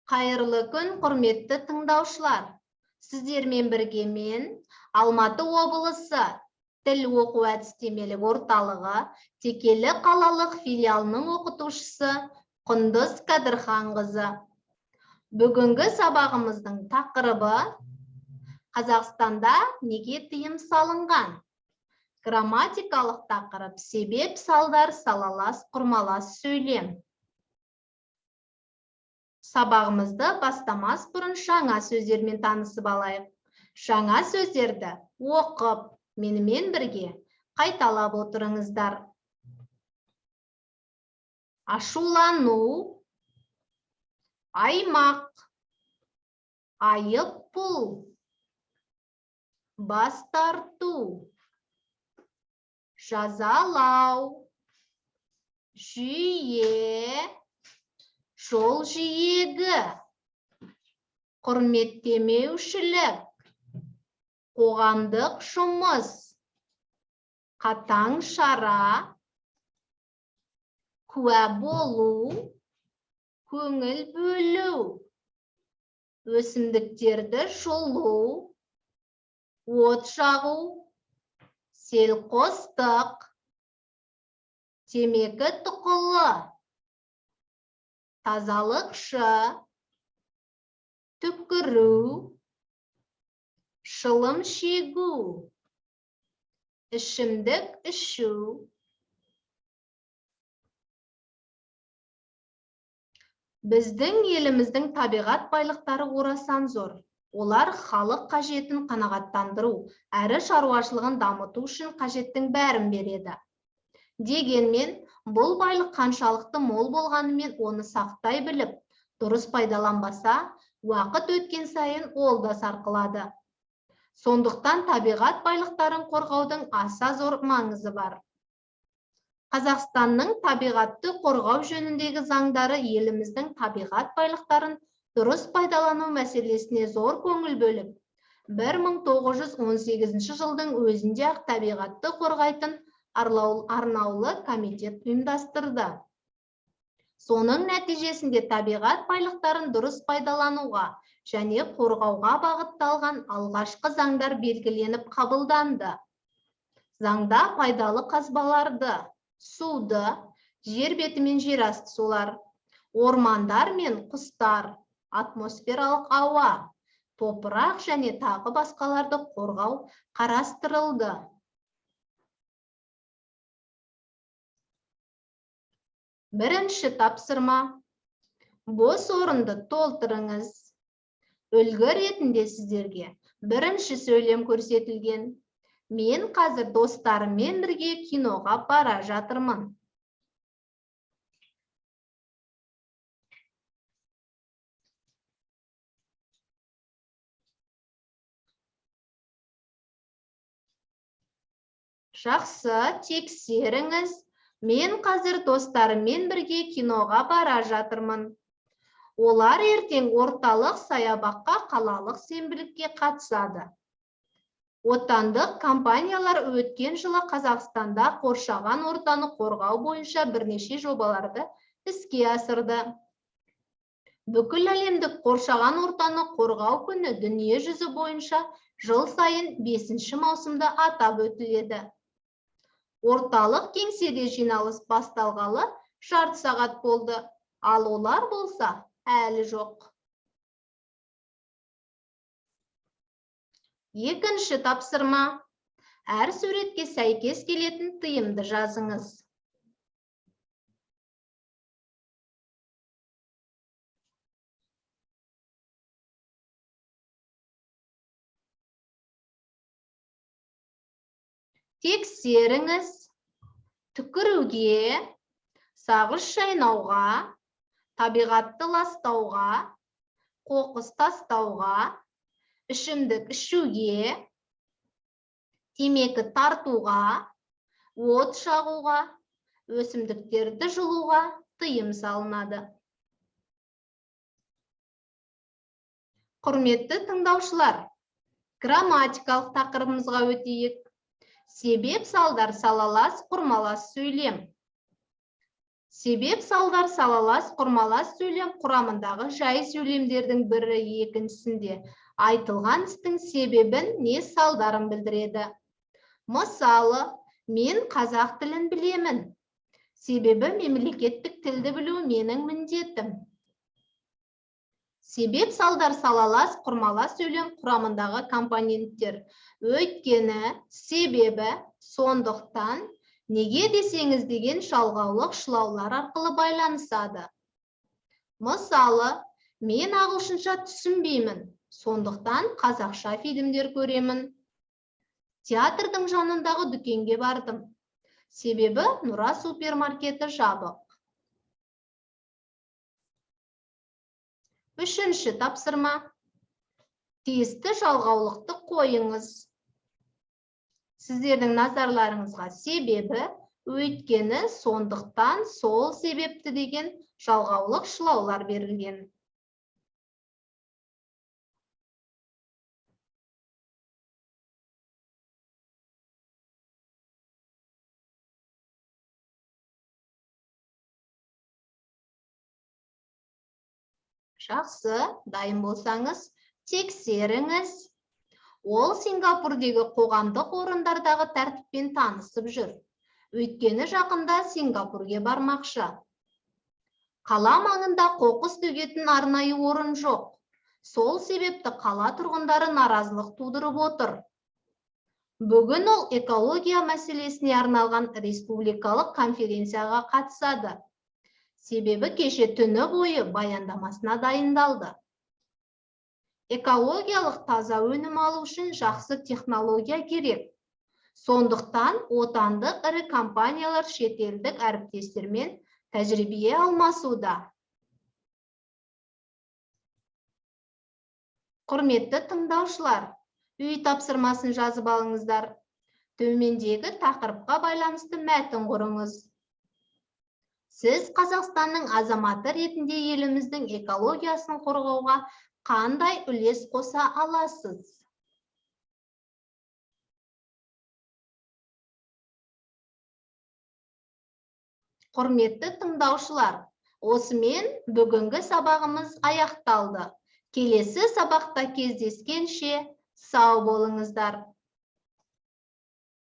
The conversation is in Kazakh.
Қайырлы күн, құрметті тыңдаушылар. Сіздермен бірге мен, Алматы облысы тіл оқу әдістемелік орталығы Текелі қалалық филиалының оқытушысы Құндыз Кәдірханқызы. Бүгінгі сабағымыздың тақырыбы Қазақстанда неге тыйым салынған? Грамматикалық тақырып себеп, салдар, салалас, құрмалас сөйлем. Сабағымызды бастамас бұрын жаңа сөздермен танысып алайық. Жаңа сөздерді оқып, менімен бірге қайталап отырыңыздар. Ашулану, аймақ, айыппұл, бас тарту, жазалау, жүйе, жол жиегі, құрметтемеушілік, қоғамдық жұмыс, қатаң шара, куә болу, көңіл бөлу, өсімдіктерді жұлу, от жағу, селқостық, темекі тұқылы, тазалықшы, түкіру, шылым шегу, ішімдік ішу. Біздің еліміздің табиғат байлықтары орасан зор. Олар халық қажетін қанағаттандыру, әрі шаруашылығын дамыту үшін қажеттің бәрін береді. Дегенмен, бұл байлық қаншалықты мол болғанымен оны сақтай біліп, дұрыс пайдаланбаса, уақыт өткен сайын ол да сарқылады. Сондықтан табиғат байлықтарын қорғаудың аса зор маңызы бар. Қазақстанның табиғатты қорғау жөніндегі заңдары еліміздің табиғат байлықтарын дұрыс пайдалану мәселесіне зор көңіл бөліп, 1918 жылдың өзінде-ақ табиғатты қорғайтын арнаулы комитет ұйымдастырды. Соның нәтижесінде табиғат байлықтарын дұрыс пайдалануға және қорғауға бағытталған алғашқы заңдар белгіленіп қабылданды. Заңда пайдалы қазбаларды, суды, жер беті мен жерасты сулар, ормандар мен құстар, атмосфералық ауа, топырақ және тағы басқаларды қорғау қарастырылды. Бірінші тапсырма. Бос орынды толтырыңыз. Үлгі ретінде сіздерге бірінші сөйлем көрсетілген. Мен қазір достарыммен бірге киноға бара жатырмын. Жақсы, тексеріңіз. Мен қазір достарыммен бірге киноға бара жатырмын. Олар ертең орталық саябаққа қалалық сенбілікке қатысады. Отандық компаниялар өткен жылы Қазақстанда қоршаған ортаны қорғау бойынша бірнеше жобаларды іске асырды. Бүкіл әлемдік қоршаған ортаны қорғау күні дүние жүзі бойынша жыл сайын 5 маусымда атап өтіледі. Орталық кеңседе жиналыс басталғалы жарты сағат болды, ал олар болса әлі жоқ. Екінші тапсырма. Әр суретке сәйкес келетін тыйымды жазыңыз. Тексеріңіз. Түкіруге, сағыз шайнауға, табиғатты ластауға, қоқыс тастауға, ішімдік ішуге, темекі тартуға, от жағуға, өсімдіктерді жұлуға тыйым салынады. Құрметті тыңдаушылар, грамматикалық тақырыбымызға өтейік. Себеп, салдар, салалас, құрмалас сөйлем. Себеп салдар салалас құрмалас сөйлем құрамындағы жай сөйлемдердің бірі екіншісінде айтылған істің себебін не салдарын білдіреді. Мысалы, мен қазақ тілін білемін. Себебі мемлекеттік тілді білу менің міндетім. Себеп салдар салалас құрмалас сөйлем құрамындағы компоненттер. Өйткені, себебі, сондықтан, неге десеңіз деген жалғаулық шылаулар арқылы байланысады. Мысалы, мен ағылшынша түсінбеймін, сондықтан қазақша фильмдер көремін. Театрдың жанындағы дүкенге бардым. Себебі Нұра супермаркеті жабық. Үшінші тапсырма. Тиісті жалғаулықты қойыңыз. Сіздердің назарларыңызға себебі, өйткені, сондықтан, сол себепті деген жалғаулық шылаулар берілген. Жақсы, дайын болсаңыз, тексеріңіз. Ол Сингапурдегі қоғамдық орындардағы тәртіппен танысып жүр. Өйткені жақында Сингапурге бармақшы. Қала маңында қоқыс төгетін арнайы орын жоқ. Сол себепті қала тұрғындары наразылық тудырып отыр. Бүгін ол экология мәселесіне арналған республикалық конференцияға қатысады. Себебі кеше түні бойы баяндамасына дайындалды. Экологиялық таза өнім алу үшін жақсы технология керек. Сондықтан отандық ірі компаниялар шетелдік әріптестермен тәжірибе алмасуда. Құрметті тыңдаушылар, үй тапсырмасын жазып алыңыздар. Төмендегі тақырыпқа байланысты мәтін құрыңыз. Сіз Қазақстанның азаматы ретінде еліміздің экологиясын қорғауға қандай үлес қоса аласыз? Құрметті тыңдаушылар, осымен бүгінгі сабағымыз аяқталды. Келесі сабақта кездескенше сау болыңыздар.